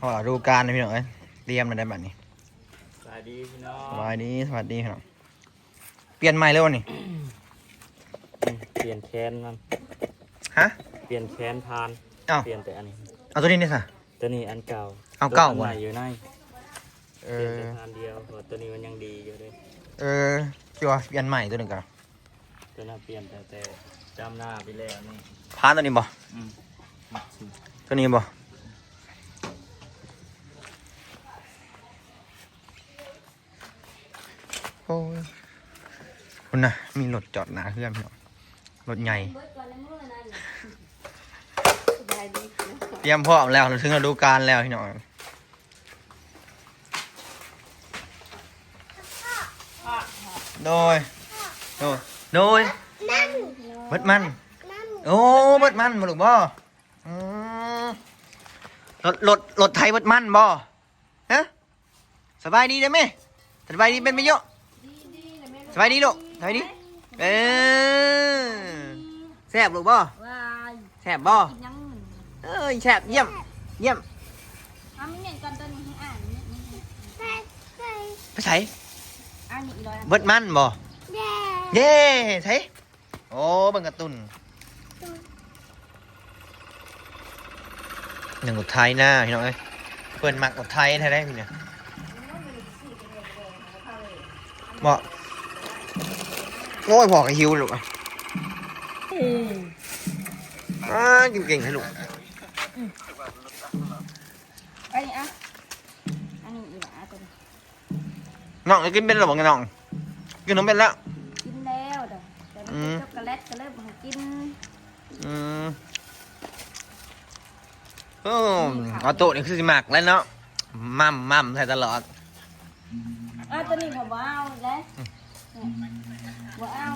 ຮອດລະດູການແລ້ວພີ່ນ້ອງເອີຍ ຕຽມແລ້ວໄດ໋ບັດນີ້. ສະບາຍດີພີ່ນ້ອງ ສະບາຍດີ ສະບາຍດີພີ່ນ້ອງ. ປ່ຽນໃໝ່ເລີຍວະນີ້? ອືມ ປ່ຽນແຂນມັນ. ຮະ? ປ່ຽນແຂນຜ່ານ. ອ້າວ ປ່ຽນແຕ່ອັນນີ້. ເອົາໂຕນີ້ເດ້ຊະ? ໂຕນີ້ອັນເກົ່າ. ເອົາເກົ່າ ໂຕອັນໃໝ່ຢູ່ໃນ. ເອີ ປ່ຽນແຕ່ຜ່ານດຽວ ເພາະວ່າໂຕນີ້ມັນຍັງດີຢູ່ເດ້. ເອີ ຄືວ່າປ່ຽນໃໝ່ໂຕນີ້ກະ. ໂຕນັ້ນປ່ຽນຕັ້ງແຕ່ດຳນາໄປແລ້ວນີ້. ຜ່ານໂຕນີ້ບໍ່? ອືມ ໂຕນີ້ບໍ່? ໂອ້ຍ ພຸ້ນນະ ມີລົດຈອດໜ້າເຮືອນພີ່ນ້ອງ ລົດໃຫຍ່. ສະບາຍດີ ຕຽມພ້ອມແລ້ວ ເຖິງລະດູການແລ້ວພີ່ນ້ອງ. ໂດຍ ໂດຍ ໂດຍ ມັນ ເບິດມັນ ມັນ ໂອ້ ເບິດມັນບໍ່ລູກບໍ່? ອືມ ລົດ ລົດ ລົດໄຖເບິດມັນບໍ່? ຮະ? ສະບາຍດີເດ້ແມ່ ສະບາຍດີເປັນໄປເຍາະ. ສະບາຍດີລູກ ສະບາຍດີ. ເອີ ແຊບລູກບໍ່? ແຊບບໍ່? ເອີຍ ແຊບ ຢ້ຽມ ຢ້ຽມ. ເອົາມີເມັນກ່ອນ ໂຕນີ້ໃຫ້ອ່ານ ໄປໃສ? ເບິດມັນບໍ່? ເຢ້ ໃສ? ໂອ້ ເບິ່ງກາຕູນ ໜຶ່ງອຸໄທນາພີ່ນ້ອງເອີຍ. ເພິ່ນມັກອຸໄທແທ້ໃດ໋ນີ້ ເບາະ. ໂອ້ຍ ພໍ່ກໍຫິວລູກ ອືມ ອ່າ ກິນເກັ່ງແທ້ລູກ. ອືມ ອັນນີ້ອະ ອັນນີ້ອີ່ຫວາຕົວນີ້. ນ້ອງໄດ້ກິນເປັນແລ້ວບໍ່ນ້ອງ? ກິນຂະໜົມເປັນແລ້ວ? ກິນແລ້ວເດີ ແຕ່ມັນ ອືມ ເປັນຊັອກໂກແລັດກໍເລີຍບໍ່ໃຫ້ກິນ. ອືມ ໂອ້ ອາໂຕະນີ້ຄືຊິມັກແລ້ວເນາະ ໝ່ຳໆໃສ່ຕະຫຼອດ. ອາ ໂຕນີ້ກໍບໍ່ເອົາແລ້ວ ອືມ ບໍ່ເອົາ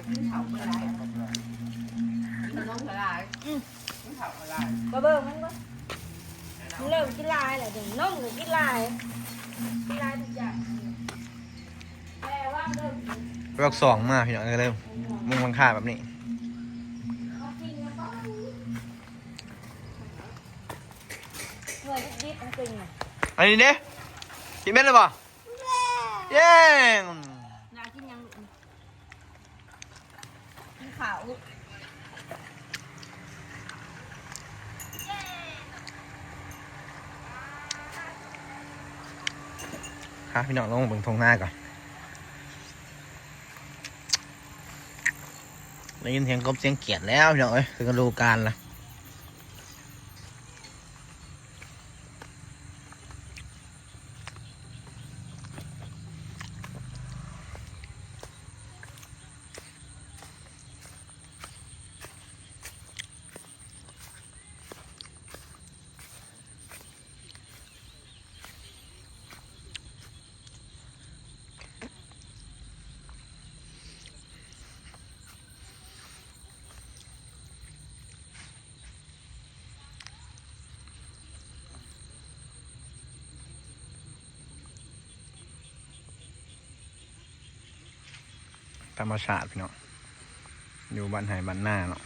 ກິນເຂົ້າບໍ່ໄດ້ ກິນຂະໜົມກໍຫຼາຍ ອືມ ກິນເຂົ້າກໍຫຼາຍ. ບໍ່ເບິ່ງມັນບໍ່ ມັນເລີ່ມກິນຫຼາຍແລ້ວເດີ ນົມກໍກິນຫຼາຍ ກິນຫຼາຍທຸກຢ່າງ ແຕ່ວ່າເລີ່ມກິນ ລອກສອງມາພີ່ນ້ອງເອີຍ ເລີ່ມມຸງຫຼັງຄາແບບນີ້ ເອົາກິນແລ້ວກໍ ໜ່ວຍດິບໆ ມັນເປັນຫຍັງ? ອັນນີ້ເດ້ ກິນເບັດແລ້ວບໍ່? ເຢ້ ໜ້າກິນຫຍັງລູກ? ກິນເຂົ້າ. ພາພີ່ນ້ອງລົງເບິ່ງທົ່ງນາກ່ອນ ໄດ້ຍິນສຽງກົບສຽງກຽດແລ້ວພີ່ນ້ອງເອີຍ ເຖິງລະດູການລະ. ທຳມະຊາດພີ່ນ້ອງ ຢູ່ບ້ານໄຮ່ບ້ານນາເນາະ.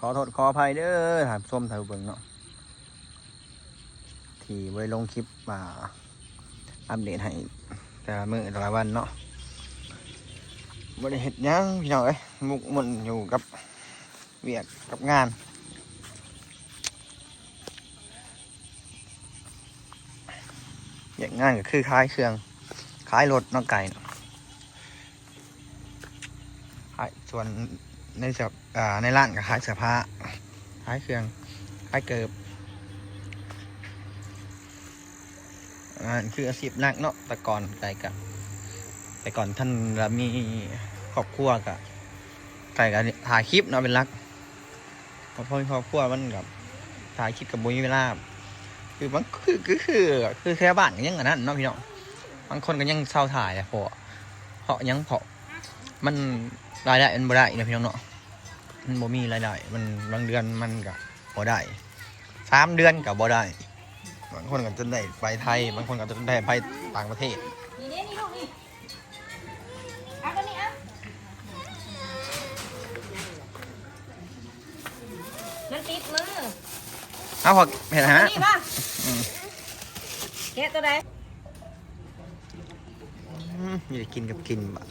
ຂໍໂທດຂໍອະໄພເດີທ່ານຜູ້ຊົມທ່ານຜູ້ເບິ່ງເນາະ ທີ່ບໍ່ໄດ້ລົງຄລິບມາອັບເດດໃຫ້ແຕ່ລະມື້ແຕ່ລະວັນເນາະ ບໍ່ໄດ້ເຮັດຫຍັງພີ່ນ້ອງເອີຍ ໝົກໝຸ່ນຢູ່ກັບວຽກກັບງານ. ວຽກງານກໍຄືຂາຍເຄື່ອງ ຂາຍລົດເນາະ ໄກ່ເນາະ ຂາຍ ສ່ວນໃນເສື້ອ ອ່າ ໃນຮ້ານກໍຂາຍເສື້ອຜ້າ ຂາຍເຄື່ອງ ຂາຍເກີບ ອັນນັ້ນຄືອາຊີບຫຼັກເນາະ. ແຕ່ກ່ອນໄກ່ກະ ແຕ່ກ່ອນທັນລະມີຄອບຄົວກະ ໄກ່ກະຖ່າຍຄລິບເນາະເປັນຫຼັກ ພໍມີຄອບຄົວມັນກະຖ່າຍຄລິບກະບໍ່ມີເວລາ ຄືມັນຄື ຄື ຄື ຄືແຖວບ້ານກະຍັງອັນນັ້ນເນາະພີ່ນ້ອງ ບາງຄົນກະຍັງເຊົາຖ່າຍແຫຼະ ເພາະ ເພາະຫຍັງ ເພາະມັນ ລາຍໄດ້ມັນບໍ່ໄດ້ເນາະພີ່ນ້ອງເນາະ ມັນບໍ່ມີລາຍໄດ້ ມັນບາງເດືອນມັນກະບໍ່ໄດ້ ສາມເດືອນກະບໍ່ໄດ້ ບາງຄົນກະຈົນໄດ້ໄປໄທ ບາງຄົນກະຈົນໄດ້ໄປຕ່າງປະເທດ. ນີ້ເດ້ ນີ້ລູກນີ້ ເອົາຕົວນີ້ ເອົາ ມັນຕິດມື ເອົາ ເຮັດໃຫ້ ນີ້ບໍ່ ອືມ ແກະຕົວໃດ? ອືມ ມີແຕ່ກິນກັບກິນບາດ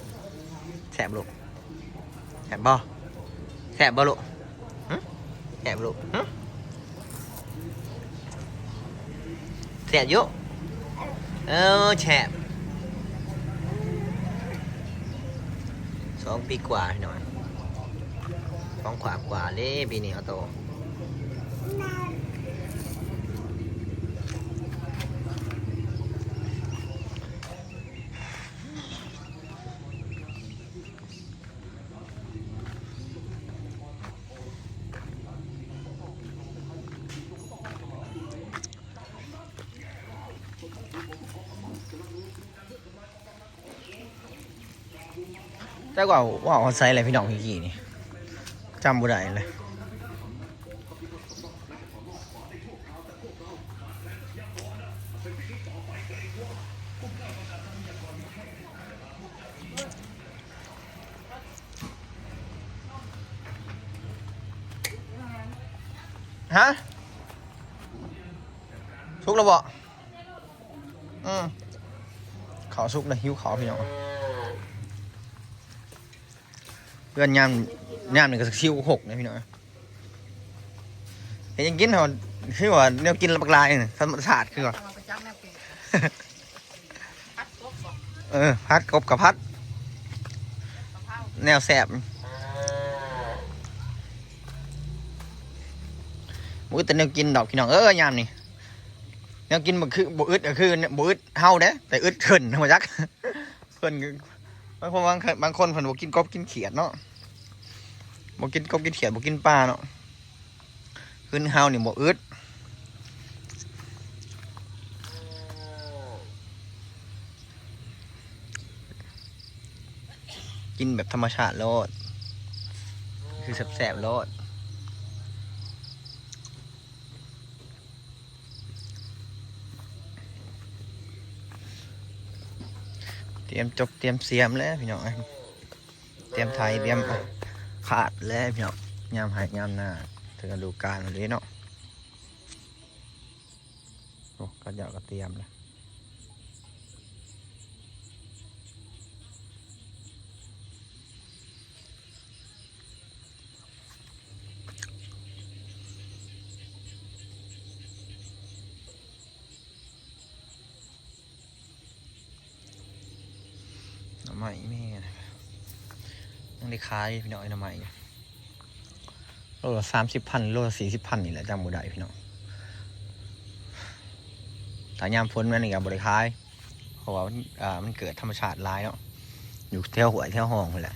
ແຊບລູກ ແຊບບໍ່ ແຊບບໍ່ລູກ ຫຶ ແຊບລູກ ຫຶ ແຊບຢູ່ ເອີ ແຊບ ສອງປີກວ່າພີ່ນ້ອງ ສອງຂວບກວ່າເດ້ປີນີ້ ອອໂຕ້. ຈັກວ່າເວົ້າຮອດໃສແຫຼະພີ່ນ້ອງ ເມື່ອກີ້ນີ້ຈຳບໍ່ໄດ້ເລີຍ. ຮະ ສຸກແລ້ວບໍ່? ອືມ ເຂົ້າສຸກແລ້ວ ຫິວເຂົ້າພີ່ນ້ອງ. ເຮືອນຍາມ ຍາມນີ້ກໍຊິວຫົກນະພີ່ນ້ອງ ເຮັດຫຍັງກິນເຮົາ ຄືວ່າແນວກິນລະບັກຫຼາຍນະ ທຳມະຊາດຄືວ່າ ເອີ ຜັດກົບກໍຜັດ ແນວແຊບ ບໍ່ອຶດແຕ່ແນວກິນດອກພີ່ນ້ອງເອີຍ ຍາມນີ້ ແນວກິນບໍ່ຄື ບໍ່ອຶດກໍຄືບໍ່ອຶດເຮົາເດ້ ແຕ່ອຶດເພິ່ນ ຮູ້ຈັກ ເພິ່ນ ບາງຄົນ ບາງ ບາງຄົນເພິ່ນບໍ່ກິນກົບກິນຂຽດເນາະ ບໍ່ກິນກົບກິນຂຽດ ບໍ່ກິນປາເນາະ ຄືເຮົານີ້ບໍ່ອຶດ ກິນແບບທຳມະຊາດໂລດ ຄືແຊບໆໂລດ. ຕຽມຈົກຕຽມຊຽມແລ້ວພີ່ນ້ອງເອີຍ ຕຽມໄຖຕຽມຄາດແລ້ວພີ່ນ້ອງ ຍາມໄຮ່ຍາມນາ ເຖິງລະດູການແລ້ວເດ້ເນາະ. ໂອ້ ເຂົາເຈົ້າກໍຕຽມແລ້ວ. ໜໍ່ໄມ້ແມ່ ຍັງໄດ້ຂາຍພີ່ນ້ອງເອີຍ ໜໍ່ໄມ້ ໂລລະສາມສິບພັນ ໂລລະສີ່ສິບພັນນີ້ແຫຼະ ຈຳບໍ່ໄດ້ພີ່ນ້ອງ ຖ້າຍາມຝົນມານີ້ກໍບໍ່ໄດ້ຂາຍ ເພາະວ່າມັນ ອ່າ ມັນເກີດທຳມະຊາດຫຼາຍເນາະ ຢູ່ແຖວຫ້ວຍແຖວຮ່ອງພຸ້ນແຫຼະ.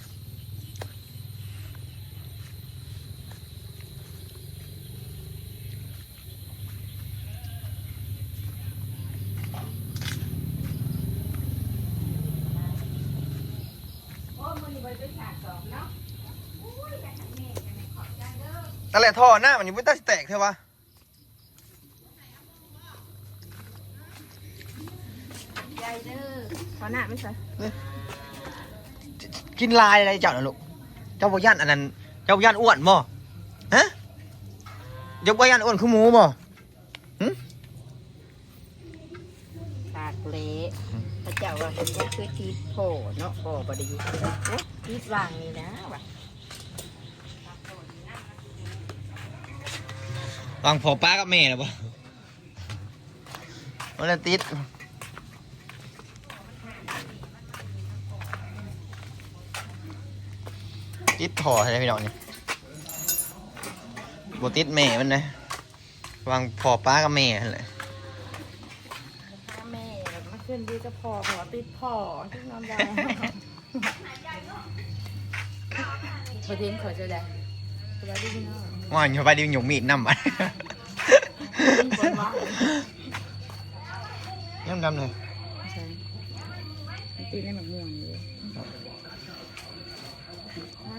ນັ້ນແຫຼະ ທໍ່ນ້ຳມັນຍັງບໍ່ຕັດຊິແຕກເທື່ອວະ. ໃຫຍ່ເດີ ຂໍນ້ຳມັນຊະ ກິນຫຼາຍແລ້ວເຈົ້ານະລູກ ເຈົ້າບໍ່ຢ້ານອັນນັ້ນ ເຈົ້າບໍ່ຢ້ານອ້ວນບໍ່ ຮະ ເຈົ້າບໍ່ຢ້ານອ້ວນຄືໝູບໍ່ ຫຶ ປາກເລະ ເຂົາເຈົ້າວ່າເປັນຫຍັງຄືຕິດພໍ່ເນາະ ພໍ່ບໍ່ໄດ້ຢູ່ ໂອ້ ຕິດຫວ່າງນີ້ນະວ່າ ຫວ່າງພໍ່ປ້າກັບແມ່ນະບໍ່? ບໍ່ໄດ້ຕິດ ຕິດພໍ່ໃຫ້ພີ່ນ້ອງນີ້ ບໍ່ຕິດແມ່ມັນນະ ຫວ່າງພໍ່ປ້າກັບແມ່ຫັ້ນແຫຼະ ແມ່ມັນຂຶ້ນຢູ່ກັບພໍ່ ເພາະວ່າຕິດພໍ່ ຕິດນຳໄດ້. ບໍ່ເຫັນຂ້ອຍເທື່ອໃດ ສະບາຍດີພີ່ນ້ອງ ວ່າຢູ່ໄປດິ ຍົກມີດນຳບັດ ຍັງດຳເລີຍ ໃສ່ ມັນຕິດໃນໝາກມ່ວງຢູ່ ມາ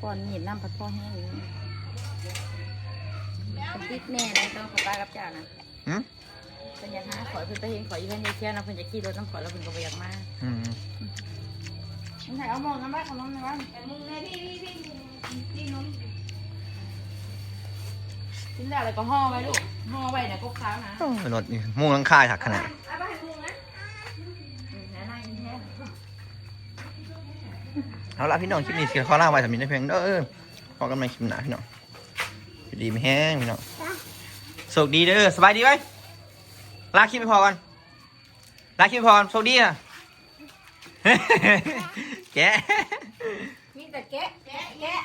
ກ່ອນໜີບນ້ຳພັດພໍແຫ້ງຢູ່ ມັນຕິດແນ່ໄດ໋ ຕ້ອງເຂົ້າປ່າກັບເຈົ້ານະ. ຫືມ? ເພິ່ນຢາກຫາຂ້ອຍ ເພິ່ນໄປເຫັນຂ້ອຍຢູ່ເຮືອນຢູ່ຄຽວນະ ເພິ່ນຢາກຂີ່ລົດນຳຂ້ອຍ ແລ້ວເພິ່ນກໍບໍ່ຢາກມາ. ອືມ ມັນໃຫ້ເອົາໝ່ອງນຳໄວ້ ເອົາໜົມນຳໄວ້ ໝ່ອງແນ່ ພີ່ ພີ່ ພີ່ ພີ່ ໜົມ ກິນແລ້ວ ແລ້ວກໍຫໍ່ໄວ້ລູກ ຫໍ່ໄວ້ນະ ກົກຂາວນະ. ໂອ້ຍ ລົດນີ້ມຸງຫຼັງຄາຄັກຂະໜາດ. ເອົາໄປໃຫ້ໝູ່ນະ. ອືມ ແນ່ນອນແທ້. ເອົາລະພີ່ນ້ອງ ຄລິບນີ້ຊິຂໍລາໄວ້ສ່ຳນີ້ເດີພີ່ນ້ອງເດີ. ພໍ້ກັນໃໝ່ຄລິບໜ້າພີ່ນ້ອງ ຢູ່ດີມີແຮງພີ່ນ້ອງ ໂຊກດີເດີ. ສະບາຍດີໄວ້ ລາຄລິບໃຫ້ພໍ່ກ່ອນ ລາຄລິບໃຫ້ພໍ່ກ່ອນ ໂຊກດີນະ. ແກະ ມີແຕ່ແກະ ແກະ ແກະ